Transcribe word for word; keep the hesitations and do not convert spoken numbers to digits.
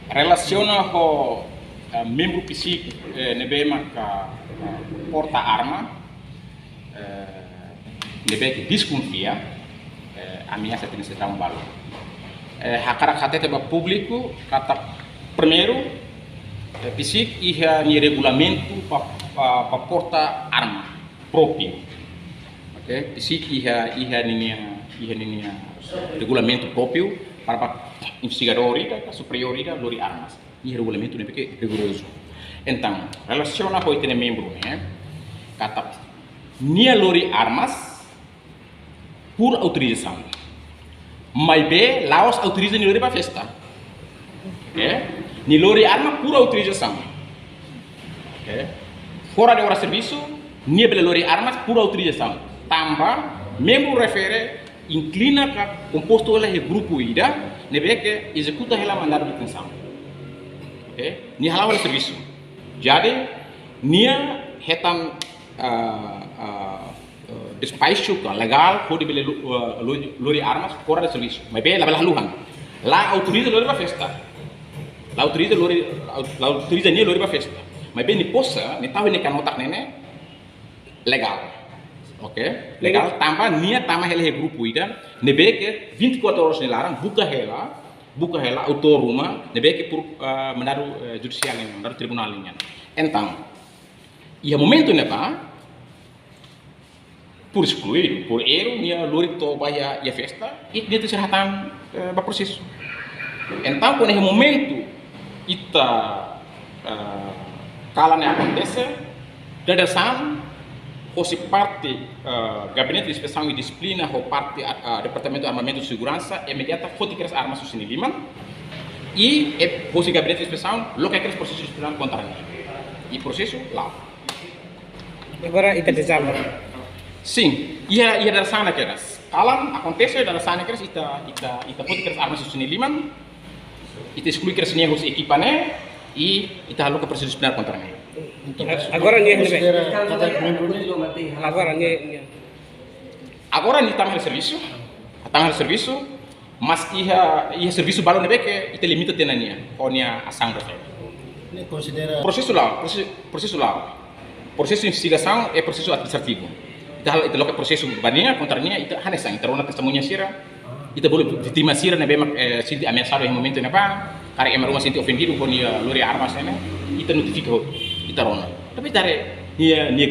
Relasiona ho, eh, membru PCIC, eh, ne'ebé maka, eh, porta arma, eh, ne'ebé ke deskonfia, eh, ameasa tinan sira balu. Eh, hakarak hatete ba públiku katak primeiru, eh, PCIC iha nia regulamentu pa, pa, pa porta arma própriu. Oke, PCIC iha, iha ninia, iha ninia regulamentu própriu para, para investigadór ida, superiór ida lori armas. Iha regulamentu ne'ebé ke rigorozu. Entaun, relasiona ho ita-nia membru ne'e, katak nia lori armas por autorizasaun. Maibé la'ós autoriza nia lori ba festa. Oke? Nia lori arma por autorizasaun. Oke? Fora de oras servisu, nia bele lori armas por autorizasaun. Tanba membru refere inklina ka kompostu hela iha grupu ida ne'ebé ke ezekuta hela mandadu detensaun. Oke? Nia hala'o hela servisu. Jadi, nia hetan, ah, ah, eh, despaxu ka legál hodi bele lo-, eh, lo-, lori armas fora de servisu. Maibé labele haluha. La autoriza lori ba festa. La autoriza lori, la autoriza nia lori ba festa. Maibé nia pose, nia tau nia kanotak ne'e ne'e legál. Oke? Legál, tanba nia tama hela iha grupu ida ne'ebé ke vinte e quatro horas nia laran buka hela, buka hela autór ruma ne'ebé ke por, eh, mandadu, eh, judisiál nian, mandadu tribunál nian. Entaun, iha momentu ne'ebá, por eskluidu, por erru, nia lori to'o ba iha, iha festa, i nia tenke ser hatán, eh, ba prosesu. Entaun, kuandu iha momentu ita, eh, kalan ne'e akontese, dadeer-saan, hosi parte, eh, Gabinete de Inspesaun i Dixiplina, ho parte, ah, ah, Departamentu Armamentu i Seguransa, imediata foti kedas armas husi nia liman, i, eh, hosi Gabinete de Inspesaun, loke kedas prosesu dixiplínár kontra nia. I prosesu la'o. Agora ita dezama. Sin, iha, iha dadeer-saan kedas. Kalan akontese dadeer-saan kedas ita, ita, ita foti kedas armas husi nia liman, ita esklui kedas nia husi ekipa ne'e, i ita halo prosesu dixiplínár kontra nia. Agora nia Konsidera katak membru ne'e? Agora nia, nia. Agora nia tama hela servisu, tama hela servisu, mas iha, iha servisu balu ne'ebé ke ita limita tiha ona nia, ho nia asaun refere. Nia konsidera prosesu la'o, prosesu, prosesu la'o. Prosesu investigasaun i prosesu administrativu. Ita hal-, ita loke prosesu ba nia, kontra nia, ita hanesan, ita rona testemuña sira, ita bolu vítima sira ne'ebé mak, eh, sente ameasadu iha momentu ne'ebá, karik ema ruma sente ofendidu ho nia lori armas ne'e, ita notifika hotu, ita rona. Tapi ita haree nia, nia